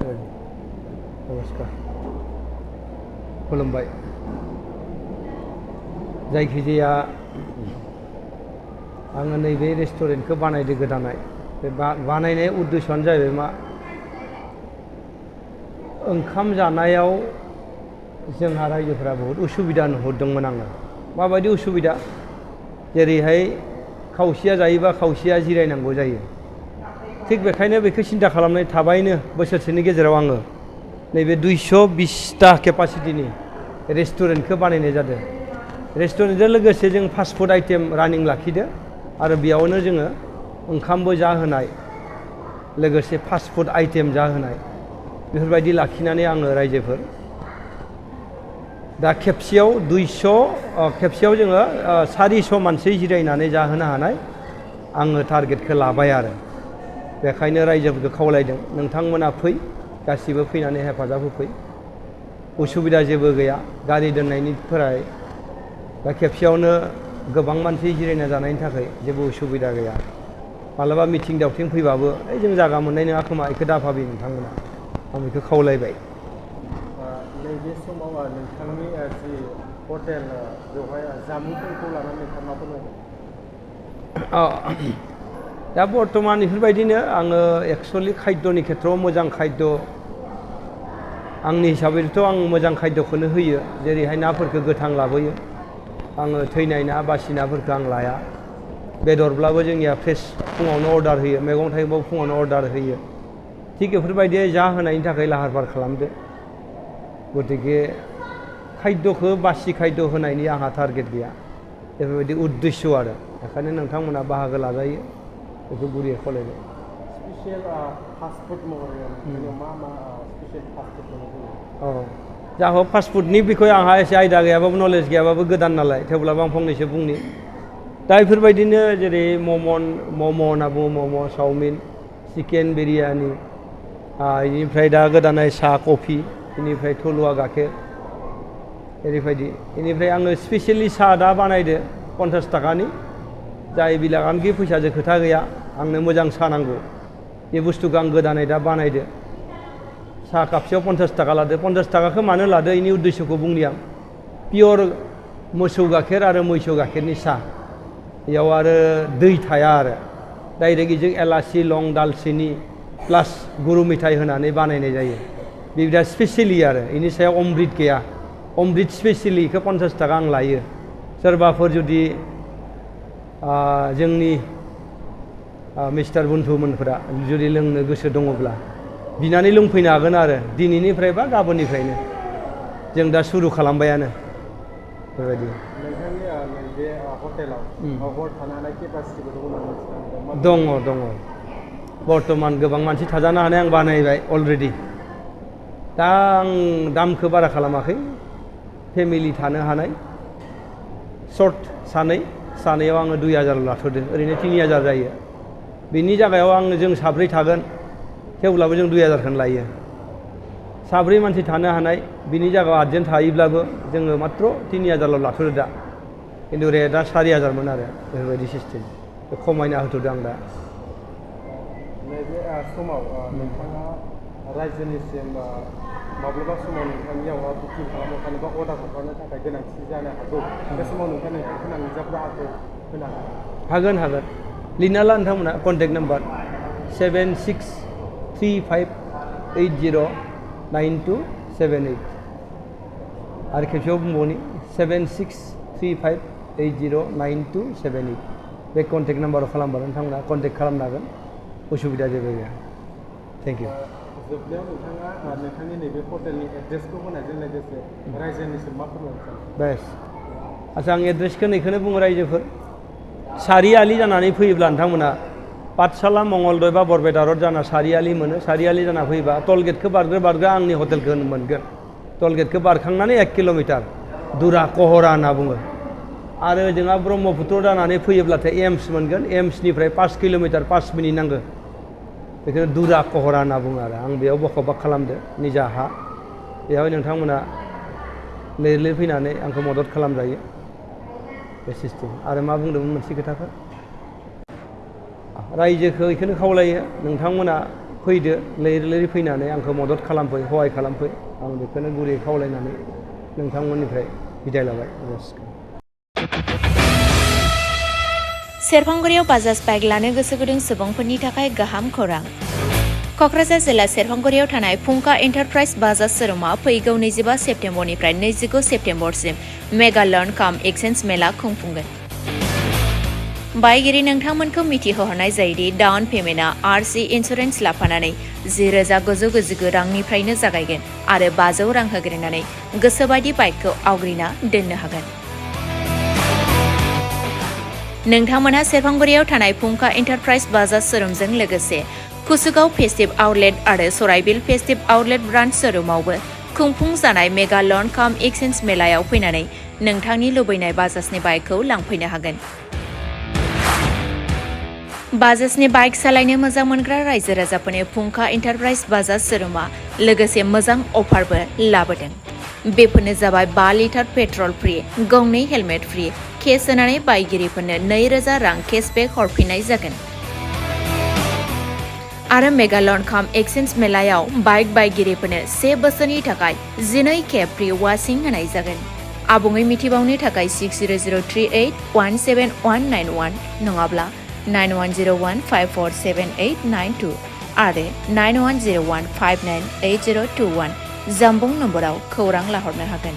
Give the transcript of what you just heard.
नमस्कार खुलुमबाय जायखिजाया आङो नैबे रेस्टुरेन्टखौ बानायदो गोदानाय बे बानायनाय उद्देश्यआनो जाहैबाय मा ओंखाम जानायाव जोंहा रायजोफोरा बहुत उसुबिदा नुहुरदोंमोन आङो माबायदि उसुबिदा जेरैहाय खावसेया जायोबा खावसेया जिरायनांगौ जायो थिग बेखायनो बेखौ सिन्था खालामनाय थाबायनो बोसोरसेनि गेजेराव आङो नैबे 220टा केपासिटिनि रेस्टुरेन्टखौ बानायनाय जादों रेस्टुरेन्टजों लोगोसे जों फास्ट फुड आइटेम रानिं लाखिदो आरो बेयावनो जोङो ओंखामबो जाहोनाय लोगोसे फास्ट फुड आइटेम जाहोनाय बेफोरबायदि लाखिनानै आङो रायजोफोर दा खेबसेयाव 200 खेबसेयाव जोङो 400 मानसि जिरायनानै जाहोनो हानाय आङो टारगेटखौ लाबाय आरो बेखायनो रायजोफोरखौ खावलायदों नोंथांमोना फै गासिबो फैनानै हेफाजाब होफै उसुबिदा जेबो गैया गारि दोननायनिफ्राय दा खेबसेयावनो गोबां मानसि जिरायना जानायनि थाखाय जेबो उसुबिदा गैया मालाबा मिटिं दावथिं फैबाबो जों जागा मोननाय नङा खोमा बेखौ दाफाबि नोंथांमोना आं बेखौ खावलायबाय नैबे समाव नोंथांनि जि हटेल बेवहाय जामुंफोरखौ लानानै नोंथाङा मा फोरमायदों दा बर्थमान बेफोरबायदिनो आङो एक्सुवेलि खाद्यनि खेथ्रआव मोजां खाद्य आंनि हिसाबैथ' आं मोजां खाद्यखौनो होयो जेरैहाय नाफोरखौ गोथां लाबोयो आङो थैनाय ना बासि नाफोरखौ आं लाया बेदरब्लाबो जोंनिया फ्रेस फुङावनो अर्डार होयो मैगं थाइगंबाबो फुङावनो अर्डार होयो थिग बेफोरबायदि जाहोनायनि थाखाय लाहार फाहार खालामदो गतिके खाद्यखौ बासि खाद्य होनायनि आंहा टारगेट गैया बेफोरबायदि उद्देश्य आरो बेखायनो नोंथांमोना बाहागो लाजायो बेखौ गुरैयै खावलायबाय स्पेसियेल फास्ट फुड महरै मा मा स्पेसियेल फास्ट फुड औ जा हक फास्ट फुडनि बिखय आंहा एसे आयदा गैयाबाबो नलेज गैयाबाबो गोदान नालाय थेवब्लाबो आं फंनैसो बुंनि दा बेफोरबायदिनो जेरै मम' होनना बुङो मम' चावमिन चिकेन बिरियानि बेनिफ्राय दा गोदानै साहा कफि बेनिफ्राय थलुवा गाइखेर ओरैबायदि बेनिफ्राय आङो स्पेसियेलि साहा दा बानायदो 50 थाखानि जाय बिलागानखि फैसाजों खोथा गैया आंनो मोजां साहा नांगौ बे बुस्थुखौ आं गोदानै दा बानायदो साहा कापसेयाव 50 थाखा लादो 50 थाखाखौ मानो लादो बेनि उद्देश्यखौ बुंनि आं पियर मोसौ गाइखेर आरो मैसो गाइखेरनि साहा बेयाव आरो दै थाया आरो डाइरेक्ट बेजों एलासि लं दालचिनि प्लास गुरु मेथाइ होनानै बानायनाय जायो बे बिराद स्पेसियेलि आरो बेनि सायाव अमृत गैया अमृत स्पेसियेलिखौ 50 थाखा आं लायो सोरबाफोर जुदि जोंनि मिस्टार बुन्थुमोनफोरा जुदि लोंनो गोसो दङब्ला बिनानै लोंफैनो हागोन आरो दिनैनिफ्राय बा गाबोननिफ्रायनो जों दा सुरु खालामबायानो बेबायदि नोंथांनि नैबे हटेलाव हर थानो हानाय केपासिटिबो दङ बर्थमान गोबां मानसि थाजानो हानाय आं बानायबाय अलरेडि दा आं दामखौ बारा खालामाखै फेमिलि थानो हानाय सर्ट सानैयाव आङो 2000 लाथ'दो ओरैनो 3000 जायो बेनि जायगायाव जों साब्रै थागोन थेवब्लाबो जों 2000खौनो लायो साब्रै मानसि थानो हानाय बिनि जायगायाव आर्जेन्ट थायोब्लाबो जोङो मात्र 3000 लाथ'दो दा खिन्थु रेटआ 4000मोन आरो बेफोरबायदि सिस्टेम खमायना होथ'दो आं दा नैबे समाव नोंथाङा रायजोनिसिम माब्लाबा समाव नोंथांनियाव बुकिं खालामनो थानोबा अर्डार हरनो थाखाय गोनांथि जानो हागौ बे समाव नोंथांनि राहाखौ होनो हागोन लिरना ला नोंथांमोना कन्टेक्ट नाम्बार 7635809278 आरो खेबसेयाव बुंबावनि 7635809278 बे कन्टेक्ट नाम्बाराव खालामबानो नोंथांमोना कन्टेक्ट खालामनो हागोन उसुबिदा जेबो गैया थेंक इउ जोबनायाव नोंथाङा नोंथांनि नैबे हटेलनि एड्रेसखौ होनायजों लोगोसे रायजोनिसिम मा फोरमायनो सानो बेस आच्चा आं एड्रेसखौ नैखौनो बुङो रायजोफोर सारियालि जानानै फैयोब्ला नोंथांमोना पाठशाला मंगलदै बा बरपेटा रड जाना सारियालि मोनो सारियालि जाना फैयोबा टलगेटखौ बारग्रो आंनि हटेलखौ मोनगोन टलगेटखौ बारखांनानै 1 किल'मिटार दुरा कहरा होनना बुङो आरो जोंहा ब्रह्मपुत्र जानानै फैयोब्लाथाय एम्स मोनगोन एम्सनिफ्राय 5 किल'मिटार 5 मिनिट नांगौ बेखौनो दुरा कहरा होनना बुङो आरो आं बेयाव बखबाक खालामदो निजा हा बेवहाय नोंथांमोना लिरफैनानै आंखौ मदद खालामजायो बे सिस्टेम आरो मा बुंदोंमोन मोनसे खोथाखौ रायजोखौ बेखौनो खावलायो नोंथांमोना फैदो लिरै फैनानै आंखौ मदद खालामफै सहाय खालामफै आं बेखौनो गुरै खावलायनानै नोंथांमोननिफ्राय बिदाय लाबाय नमस्कार सेरफांगुरियाव बाजाज बाइक लानो गोसो गुदुं सुबुंफोरनि थाखाय गाहाम खौरां क'क्राझार जिल्ला सेरफांगुरियाव थानाय फुंखा एन्टारप्राइज बाजाज शोरुमा फैगौ 25 सेप्तेम्बरनिफ्राय 29 सेप्तेम्बरसिम मेगा लर्न काम एक्सचेन्ज मेला खुंफुंगोन बायगिरि नोंथांमोनखौ मिथिहोहरनाय जायोदि डाउन पेमेन्टआ आरसि इन्सुरेन्स लाफानानै 10,999 रांनिफ्रायनो जागायगोन आरो 500 रां होग्रोनानै गोसोबायदि बाइकखौ आवग्रिना दोननो हागोन नोंथांमोनहा सेरफांगुरियाव थानाय फुंखा एन्टारप्राइज बाजाज शोरुमजों लोगोसे कुसुगाव फेस्टिभ आउटलेट आरो सराइबिल फेस्टिभ आउटलेट ब्रान्च शोरुमावबो खुंफुंजानाय मेगा लर्न काम एक्सचेन्ज मेलायाव फैनानै नोंथांनि लुबैनाय बाजाजनि बाइकखौ लांफैनो हागोन बाजाजनि बाइक सालायनो मोजां मोनग्रा रायजो राजाफोरनि फुंखा एन्टारप्राइज बाजाज शोरुमा लोगोसे मोजां अफारबो लाबोदों बेफोरनो जाबाय 5 लिटार पेट्रल फ्रि गंनै हेलमेट फ्रि केस होनानै बायगिरिफोरनो 2,000 रां केसबेक हरफिननाय जागोन आरो मेगा लर्न काम एक्सचेन्ज मेलायाव बाइक बायगिरिफोरनो 1 बोसोरनि थाखाय 12 खेब फ्रि वाशिं होनाय जागोन आबुङै मिथिबावनो थाखाय 6003817191 नङाब्ला 9101547892 आरो 9101598021 जानबुं नम्बराव खौरां लाहरनो हागोन